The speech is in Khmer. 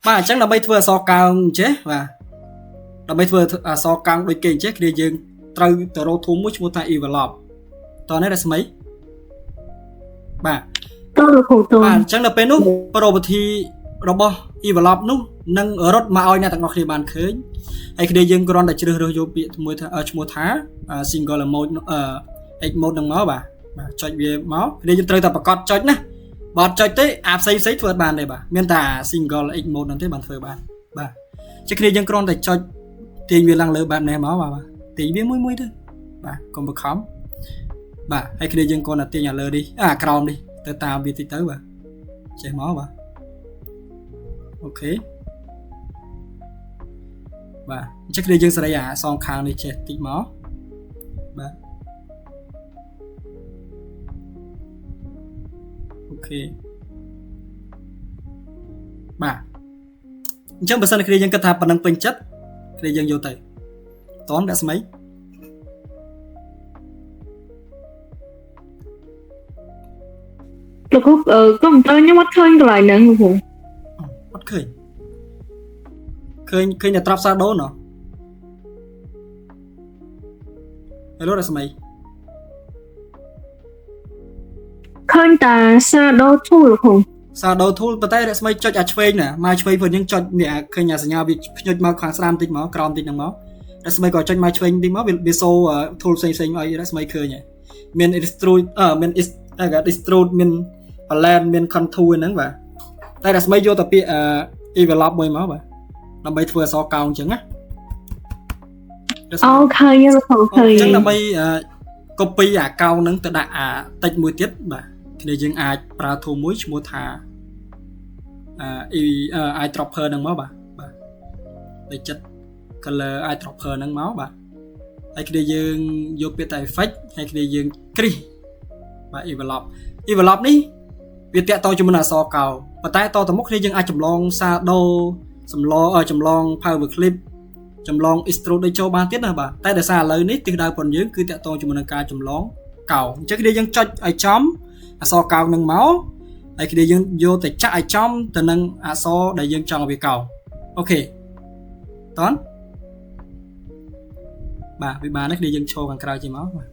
បាទអញ្ចឹងដើម្បីធ្វើអក្សរកោងអញ្ចេះបាទដើម្បីធ្វើអក្សរកោងដូចគេអញ្ចេះគ្នាយើងត្រូវទៅរក tool មួយឈ្មោះថា envelope តោះនេះរស្មីបាទ តលោកគ្រូត បាទអញ្ចឹងដល់ពេលនោះ property របស់ envelope នោះនឹងរត់មកឲ្យអ្នកទាំងអស់គ្នាបានឃើញហើយគ្នាយើងគ្រាន់តែជ្រើសរើសយកពាក្យមួយថាឈ្មោះថា single mode edge mode ហ្នឹងមកបាទបាទចុចវាមកគ្នាយើងត្រូវតែប្រកាសចុចណាបើអត់ចុចទេអាផ្សេងផ្សេងធ្វើអត់បានទេបាទមានតែ single edge mode ហ្នឹងទេបានធ្វើបានបាទចឹងគ្នាយើងគ្រាន់តែចុចទាញវាឡើងលើបែបនេះមកបាទទាញវាមួយមួយទៅបាទកុំបខំបាទហើយគ្នាយើងគ្រាន់តែទាញអាលើនេះអាក្រោមនេះទៅតាមវាតិចទៅបាទចេះមកបាទ OK បាទអញ្ចឹងគ្នាយើងសេរីអាសងខាងនេះចេះតិចមកបាទ OK បាទអញ្ចឹងបើសិនគ្នាយើងគិតថាប៉ុណ្ណឹងពេញចិត្តគ្នាយើងយកទៅតនដាក់ស្មី លោកគ្រូកុំព្យូទ័រខ្ញុំអត់ឃើញកន្លែងហ្នឹងលោកគ្រូ អត់ឃើញឃើញឃើញតែ drop shadow ណោះ Hello រស្មី ឃើញតែ shadow tool លោកគ្រូ shadow tool ប៉ុន្តែរស្មីចុចអាឆ្វេងណាមកឆ្វេងព្រោះយើងចុចនេះអាឃើញអាសញ្ញាវាភ្ញុចមកខាងស្ដាំតិចមកក្រោមតិចហ្នឹងមករស្មីក៏ចុចមកឆ្វេងតិចមកវាសូ tool ផ្សេងផ្សេងឲ្យរស្មីឃើញហើយមាន extrude អឺមាន extrude មាន blend មាន contour ហ្នឹងបាទតែរស្មីយកតែពាក្យ envelope មួយមកបាទដើម្បីធ្វើអក្សរកោងអញ្ចឹងណា អូឃើញលោកគ្រូឃើញ អញ្ចឹងដើម្បី copy អាកោងហ្នឹងទៅដាក់អាតិចមួយទៀតបាទគ្នាយើងអាចប្រើ tool មួយឈ្មោះថាអឺ eyedropper ហ្នឹងមកបាទបាទដែលចិត្ត color eyedropper ហ្នឹងមកបាទហើយគ្នាយើងយកពាក្យតែ effect ហើយគ្នាយើងគ្រីសបាទ envelope envelope នេះវាតាក់ទងជាមួយនឹងអក្សរកោប៉ុន្តែតទៅមុខគ្នាយើងអាចចម្លង shadow សម្លចម្លង power clip ចម្លង extrude ដូចចូលបានទៀតណាបាទតែដោយសារឥឡូវនេះទិសដៅប៉ុនយើងគឺតាក់ទងជាមួយនឹងការចម្លងកោអញ្ចឹងគ្នាយើងចុចឲ្យចំអក្សរកោនឹងមកហើយគ្នាយើងយកទៅចាក់ឲ្យចំទៅនឹងអក្សរដែលយើងចង់ឲ្យវាកោ OK តន់បាទវាបានហើយគ្នាយើងឈរខាងក្រៅជាមកបាទ